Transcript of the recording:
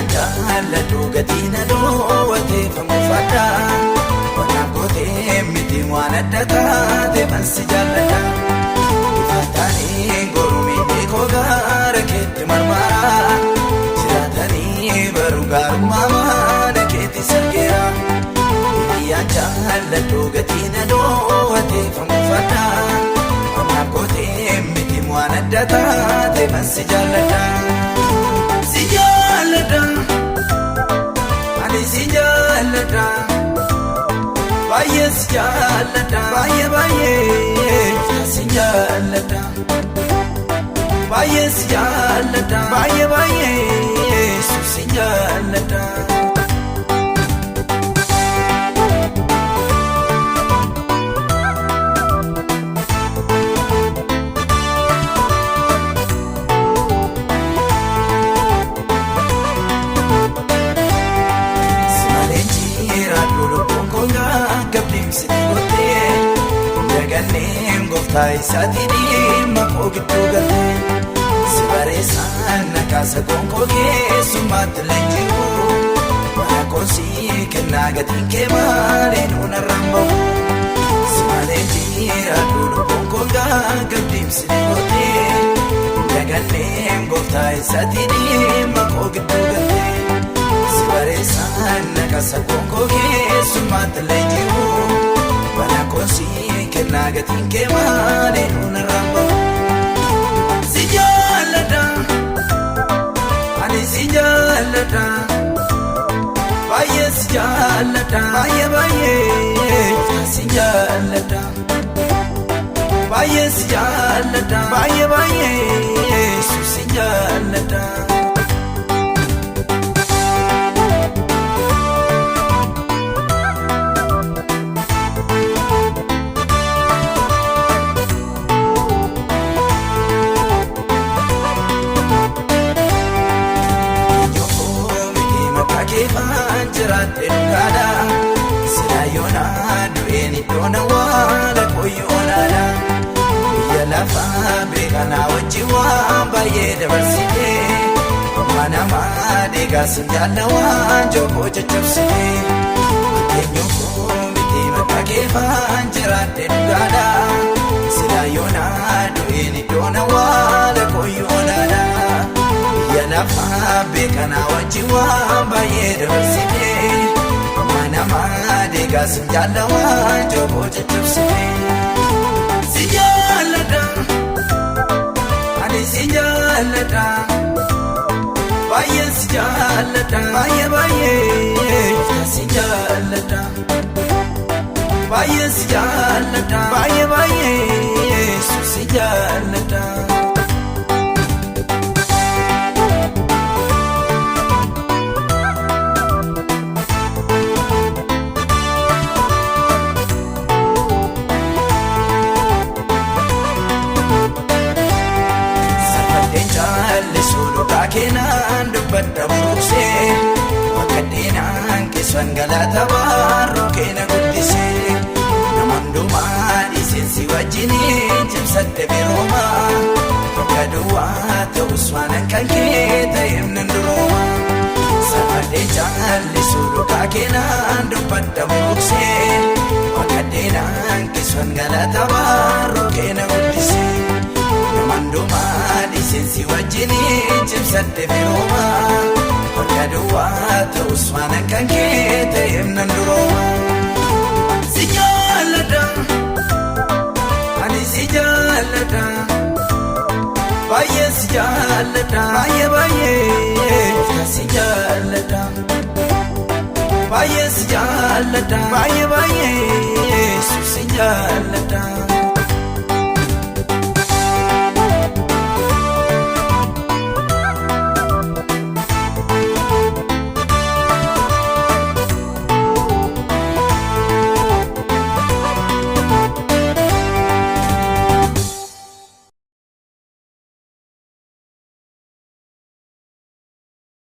Hiriyyaan jaalladhu gatii na dhoowwateef muufadha. Wanaaf gootee miti waan adda taate mansi jaalladha. Ifaataanii goromii koo gaara keetti marmara. Jiraatanii baruu gaarummaa mana keetti sargeera. Hiriyyaan jaalladhu gatii na dhoowwateef muufadha. Wanaaf gootee miti waan adda taate mansi jaalladha. Si jaalladha, ani si jaalladha, baay'ee si jaalladha, baay'ee baay'ee si jaalladha, baay'ee si jaalladha, baay'ee baay'ee si jaalladha. Si malee jiraadhu lubbuun koo gaggabdeemsi gootee daganneen gooftaa isaatii dhimma koo gidduu galtee si bareessaan nakaasa gonkoo keessummaatti leenji'u mana koosii kennaa gatiin kee malee nuunarraan bahu. Si malee jiraadhu lubbuun koo gaggabdeemsi gootee daganneen gooftaa isaatii dhimma koo gidduu galtee. Si bareessaan naqasa gonkoo keessummaatti leenji'u mana koosii kennaa gatiin kee malee nuunarraan bahu. Si jaalladha, ani si jaalladha, baay'ee si jaalladha, baay'ee baay'ee si jaalladha, baay'ee si jaalladha, baay'ee baay'ee si jaalladha. Jiraate dhugaadha. Silaa yoonaa du'een iddoon awwaala qoyyoonaadha. Biyya lafaa beekanaa wajjin waan baay'ee dabarsite. Amma namaa deegaa sin jaalla waan jookoo caccabsite. Eenyu koo miti maqaa keefaan jiraate dhugaadha. Silaa yoonaa du'een iddoon awwaala qoyyoonaadha. Biyya lafaa beekanaa wajjin waan baay'ee dabarsite. Amma namaa deegaa sin jaalla waan jookoo caccabsite. Si jaalladha, ani si jaalladha, baay'ee si jaalladha, baay'ee baay'ee si jaalladha, baay'ee si jaalladha, baay'ee baay'ee si jaalladha. Safadheen caallisuu dhugaa keenan dubbadha buruqsee Wakkadheenaan keessan galata baarroo keena guddisee nama hundumaa dhiiseensi wajjiniin cimsatte birooma bakka duwwaa ta'us waan kan kee ta'eef nan durooma. Safadheen caallisuu dhugaa keenan dubbadha buruqsee Wakkadheenaan keessan galata baarroo keena guddisee nama hundumaa dhiiseensi wajjiniin cimsatte birooma bakka duwwaa ta'us waan kan kee ta'eef nan durooma. Si jaalladha, ani si jaalladha, baay'ee si jaalladha, baay'ee baay'ee si jaalladha, baay'ee si jaalladha, baay'ee baay'ee si jaalladha.